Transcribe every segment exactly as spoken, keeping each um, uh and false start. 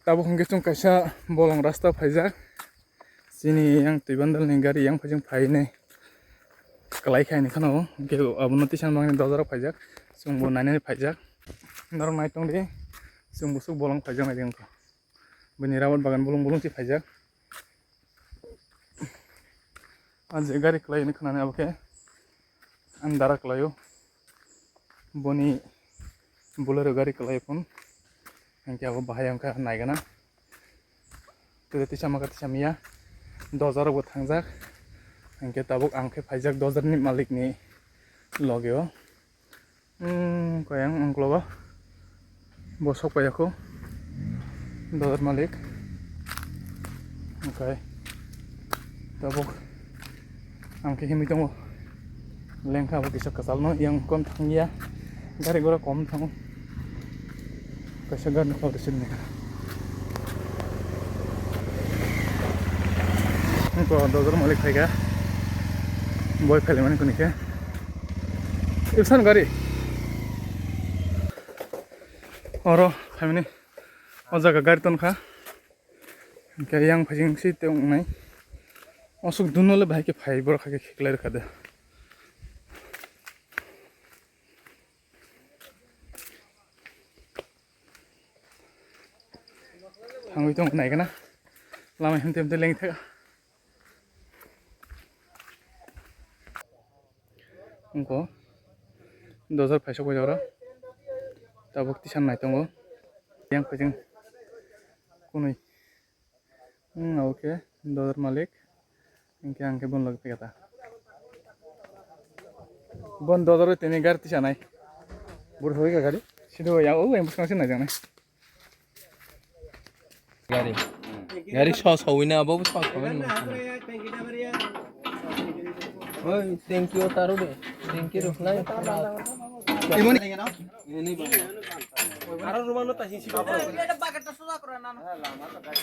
Tabuk hwnkhe chwng kaisa bolong rasta phaijak. Chini yang twi bandal ni gari yang phaijak phainai. Kwlai khaini kheno hwnkhe abono tisan mangni dozaro phaijak. Chwngbo nainani phaijak. Norok naitongdi chwng busuk bolong phaijak naidi wngkha. Bini rabar bagan bolong bolong se phaijak. Ah, je gari kwlai hwnwi khwnani abo khe ani dara kwlaio. Boni Bolero gari kwlai phone. Hwnkhe abo bahai wngkha naigana. Tei tisa maka tisa miya. Dozarokbo thangjak. Hwnkhe tabuk ang khe phaijak dozarni malikni logeo. Hmm, kaya ang unklogo. Bo sok paya kho. Dodor malik. Okay. Tabuk ang khe himwi tongo. Lengkha bo kisa kwchalno yang kon thangya. Gari gora kom thango. Kaisa gari nokha rw sini. Ko dodor malik phaikha. Boi phailaimani kuni khe. Isan gari. Oro phaimani. O jaga gari tonkha. Hwnkhe yang phaising si te wngnai. Osuk dunole bahai khe phai borok hai khe khiklai rwkha de. Thangwi tong naikhe na. Lama himte himte lengthak. Wngkho. Dozar phaisok bai oro. Tabuk tisan nai tongo. Yang phaising kunui. Hmm, okay. Dozar malik. Hwnkhe ang khe bon logi phaikha ta. Bon dodor tini gari tisa nai. Bur hoi ka gari. Sido ya o yang bwskang se nai jang nai. Gari. Gari so so wina abo so so wina. Oi, thank you taro de. Thank you rok nai. Imoni. Ini ba. Aro rumah no tahi si.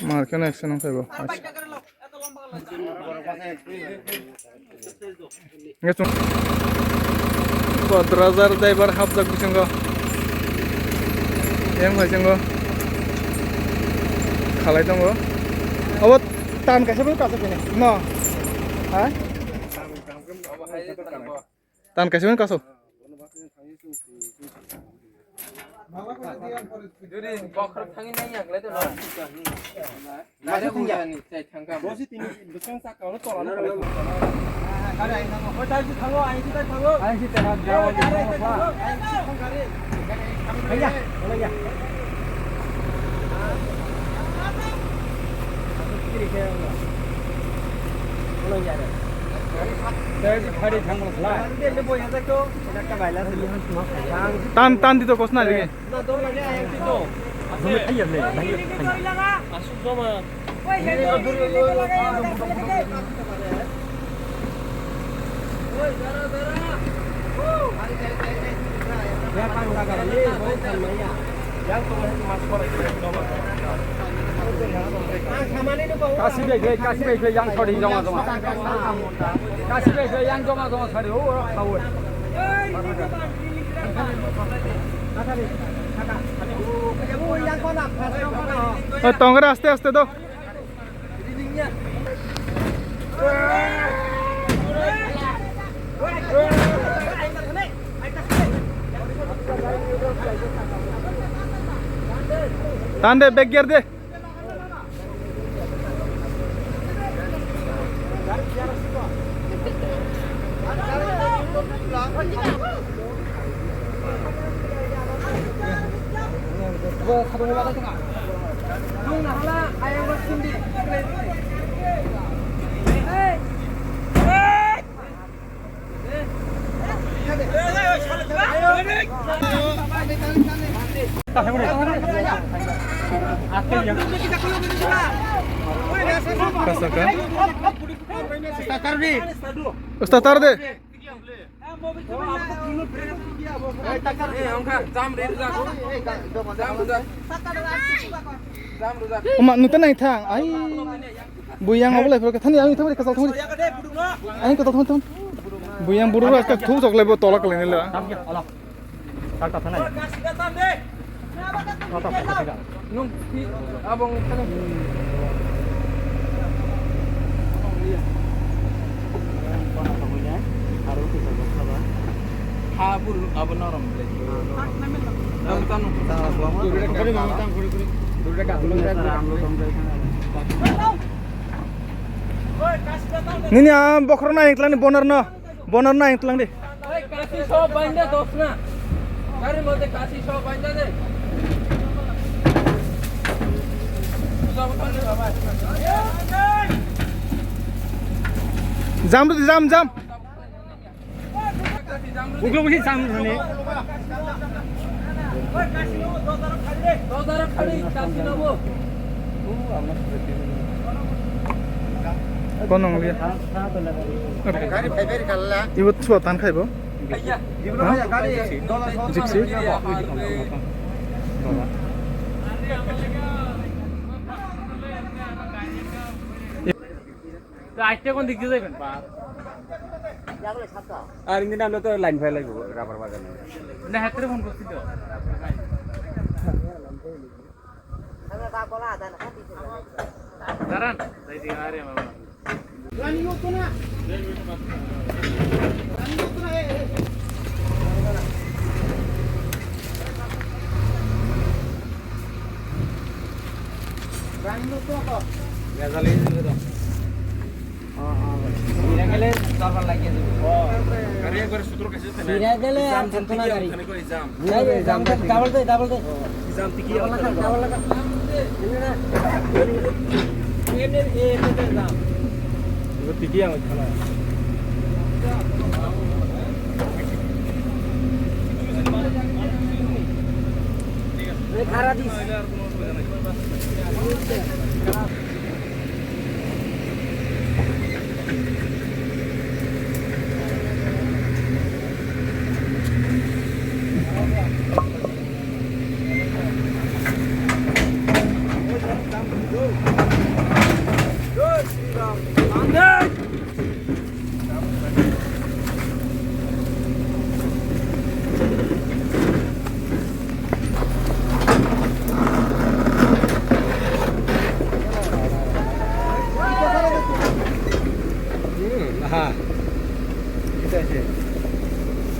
Mar kena action ang saibo. Nge chung. Ko driver hapjak bisingo. Yang hai jenggo. Khalai tongo. Abo tan kaisa bo kaisa kene. No. Ha? Tan kaisa bo kaisa. Jodi bokhorok thangwi nai ya, glai da. Nai da, thangya. Bosi tini bwswng saka ono tola no. Gari ai nango. Oi, tai si thango, ai si tai thango. Ai si tai thango. Ai si thango. Ai si thango. Ai si thango. Ai ya, olai ya. Olai ya. Gari si phari thango, lai. Tan, tan di to kosna lagi. Kasi bai, kasi bai, yang thodi joma joma. Kasi bai, yang joma joma thodi, o, o, khawi. O, tongre aste aste do. Tan de, bag gear de. Kasa ka? Esta tarde. Oma, nute nai thang. Ai. Buyang obo lai phoro thani ang thangri kasal thangri. Ang kasal thangri thang. Buyang buru ras ka thu jok lai bo tola kalai nila. Tam ke, ala. Tak tak thana. Nung, hi, abang, ano? Ha, bul, abo norom, le. Tanu, tanu. Nini a bokhorok na hengtlani bonar no. Bonar na hengtlang di. Kasi so banja dos na. Dari mote kasi so banja de. Jam rudi, jam, jam. Uglo busi jam rudi. Kono ngongliya. Ibo chua tan khaibo. Gypsy. Atte kon dikte jaiben pa. Ar hindi na to line file lagbo rubber bagan. Na hatre phone korchi to. Daran, dai di are mama. Sira gele ar thangthana gari. Double de, double de. Double laga, double laga. Tiki ang khana. Khara dis. Hmm, aha. Kita aja.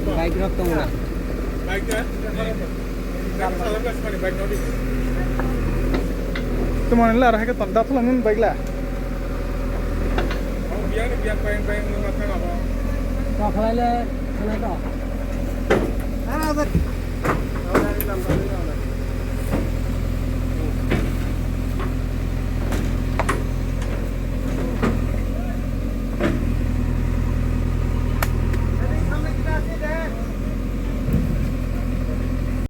Bike rok tong na. Bike ya? Tumani lar hai ke tanda phulang bike la. Biang ni biang bayang bayang ni mata apa? Kau khalai le, khalai kau. Mana ada?